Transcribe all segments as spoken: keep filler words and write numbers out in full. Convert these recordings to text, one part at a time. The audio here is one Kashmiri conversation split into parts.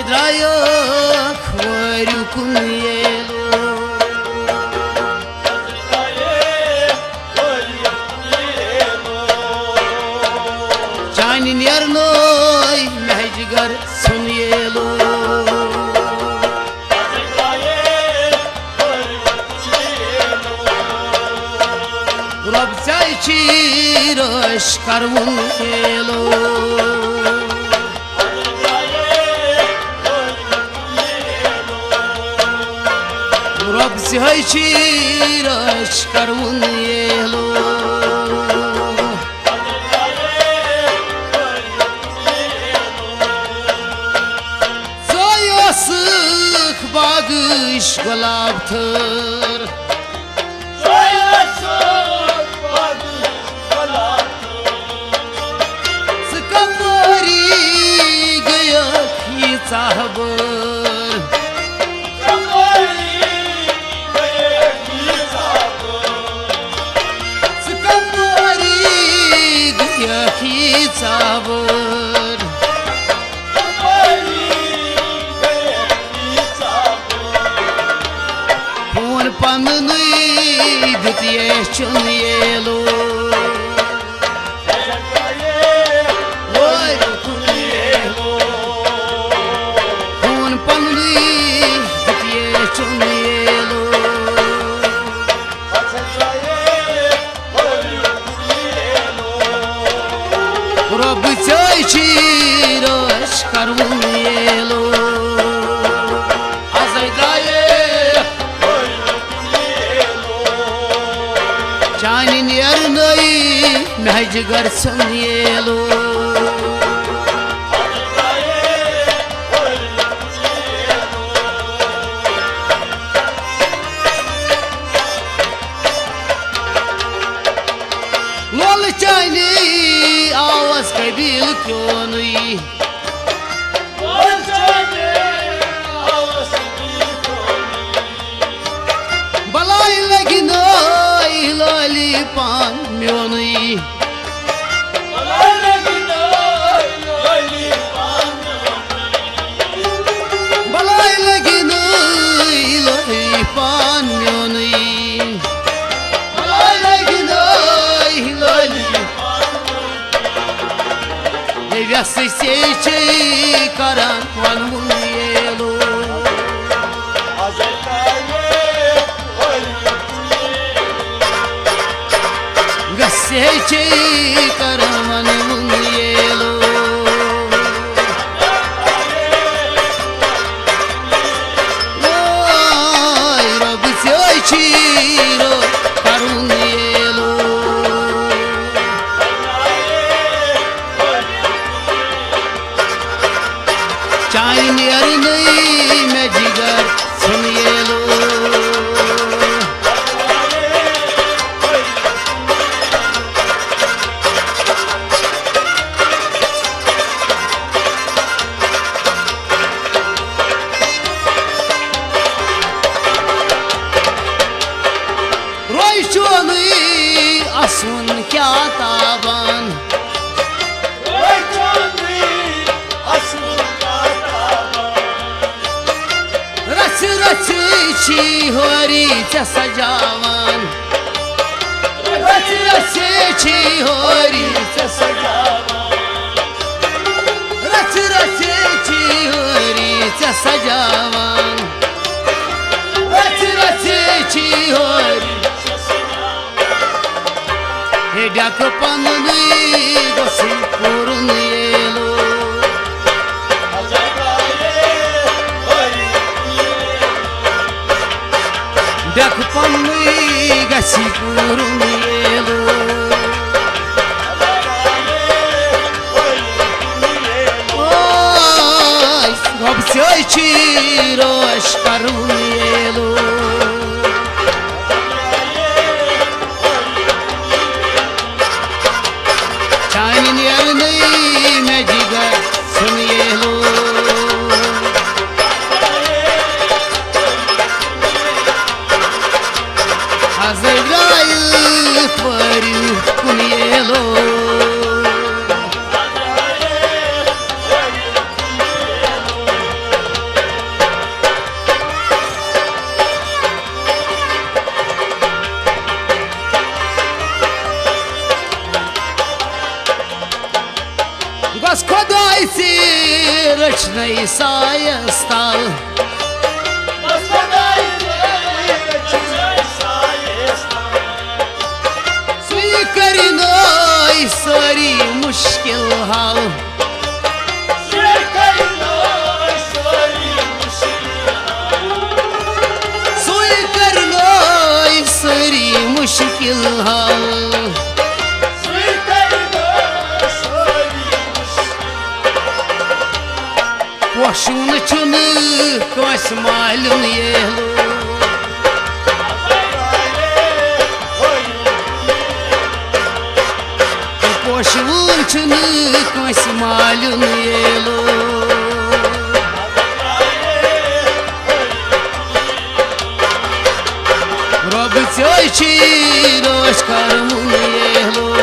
درٛایَکھ وٲرِو کُن ییلو۔ چانہِ نیرنَے مےٚ جگر ژھیوٚن ییلو۔ رۄب ژےٚ چھی رٲچھ کروُن ییلو۔ رۄب ژےٚ چھی رٲچھ کروُن ییلو۔ ژٕ اوسُکھ باغٕچ گۄلاب تھٔر۔ ژٕ کپٲری گٔیَکھ ییٖژاہ بٔر؟ ژٕ کپٲری گٔیَکھ ییٖژاہ بٔر؟ فون پننُے دیُت ییچھُن ییلو۔ وٲرِو کُن ییلو۔ فون پننُے دیُت ییچھُن ییلو۔ رۄب ژےٚ چھی رٲچھ کروُن ییلو۔ ازے درٛایے چانہِ نیرنَے مےٚ جگر ژھیوٚن ییلو۔ لولہٕ چانہِ آوس قبیٖل کیونٕے۔ بلاے لگہِ ناے لٲلی پان میونٕے۔ بلاے لگہِ ناے لٲلی پان میونٕے۔ بلاے لگہِ ناے لٲلی۔ ہے ویسہٕ سے چھے کران ونوُن ییلو۔ گژھے چے کران ونوُن ییلو۔ وای رۄب ژےٚ چھی رو کرُن ییلو۔ چانہِ نیرنٕے مےٚ جگر ژھیوٚن ییلو۔ روے چونٕے اسُن کیٛاہ تاوان۔ رژھِ رژھِ چھی ہوری ژےٚ سجاوان۔ رژھِ رژھِ چھی ہوری ژےٚ سجاوان۔ رژھِ رژھِ چھی ہوری ژےٚ سجاوان۔ رژھِ رژھِ چھی ہوری۔ ہے ڈیکہٕ پننُے گوٚژھُے پوٗرُن ییلو۔ ڈیکہٕ پننُے گژھِ پوٗرُن ییلو۔ اوے رۄب ژےٚ چھی رٲچھ کرُن ییلو۔ چانہِ نیرنٕے مےٚ جگر ژھیوٚن ییلو۔ ازے درٛایہِ پٲرِو کُن ییلو۔ نَے سایَس تَل۔ سُے کَرنَے سٲری مُشکِل حل۔ سُے کَرنَے سٲری مُشکِل حل۔ پوشوٗن چھُنہٕ کٲنٛسہِ مالیُن ییلو۔ پوشوٗن چھُنہٕ کٲنٛسہِ مالیُن ییلو۔ رۄب ژےٚ چھی رٲچھ کرُن ییلو۔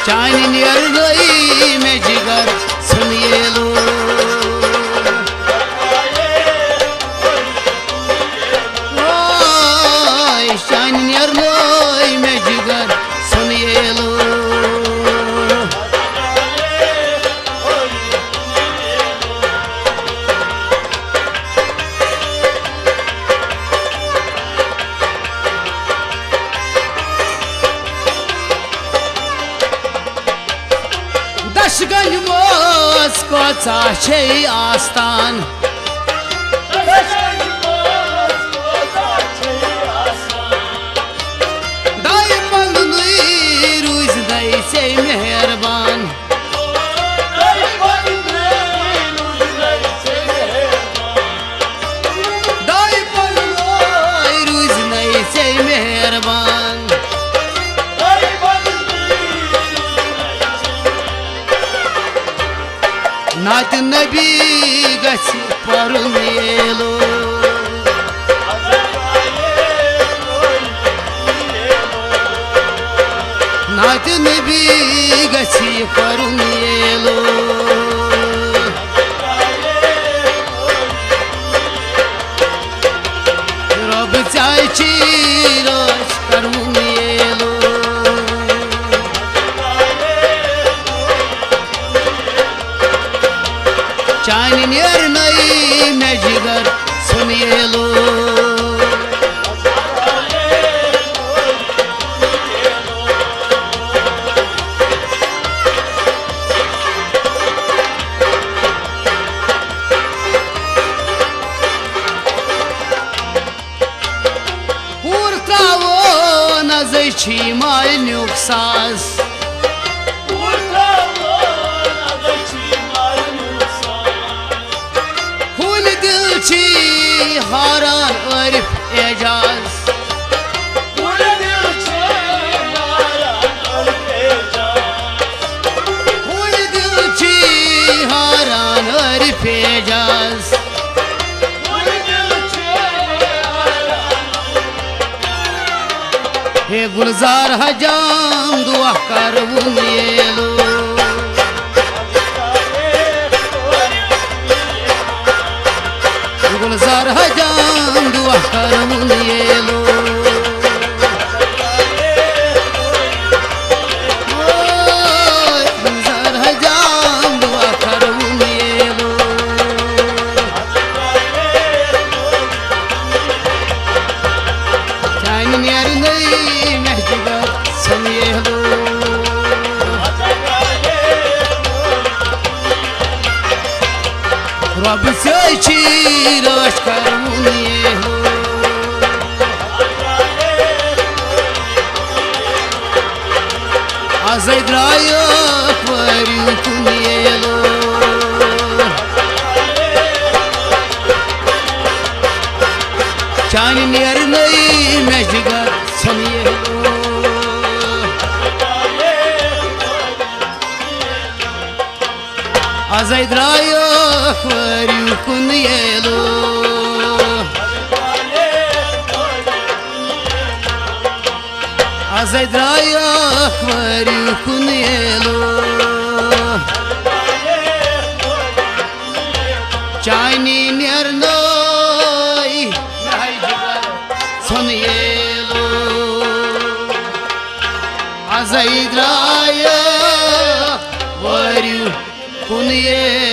چانہِ نیرنَے مےٚ جگر ژھُن ییلو۔ واے، چانہِ نیرنَے مےٚ جگر ژھُن ییلو۔ دَچھِ گنٛجہِ منٛز کۭژاہ چھے آستان۔ دَے پنٛنُے روٗزۍ دَے ژے مہربان۔ دَے پنٛنُے روٗزۍ دَے ژے مہربان۔ نعتِ نبی گژھِ پرُن ییلو۔ نعتِ نبی گژھِ پرُن ییلو۔ رۄب ژےٚ چھی رٲچھ کرُن ییلو۔ چانہِ نیرنَے مےٚ جگر ژھُن ییلو۔ پوٗرٕ ترٛاوو نظرِ چھی مالنیُک ساز۔ ہوٗنۍ دِل چھی حٲران عٲرِف اعجاز۔ ہوٗنۍ دِل چھی حٲران عٲرِف اعجاز۔ ہے گُلزار حجام دُعا کَرُن ییلو۔ گُلزار حجام دُعا کَرُن ییلو۔ گُلزار حجام دُعا کَرُن ییلو۔ چانہِ نیرنَے مےٚ جگر ژھُن ییلو۔ رۄب ژےٚ چھی رٲچھ کرُن ییلو۔ ازے درٛایہِ ٲخوٲری کُن ییلو۔ چانہِ نیرنَے مےٚ جگر ژھُن ییلو۔ ازے درٛایہِ ٲخوٲری کُن ییلو۔ ازے درٛایہِ ٲخوٲری کُن ییلو۔ چانی نیرنَے مےٚ جگر ژھُن ییلو۔ از تَے درٛایہِ وٲرِو کُن یے۔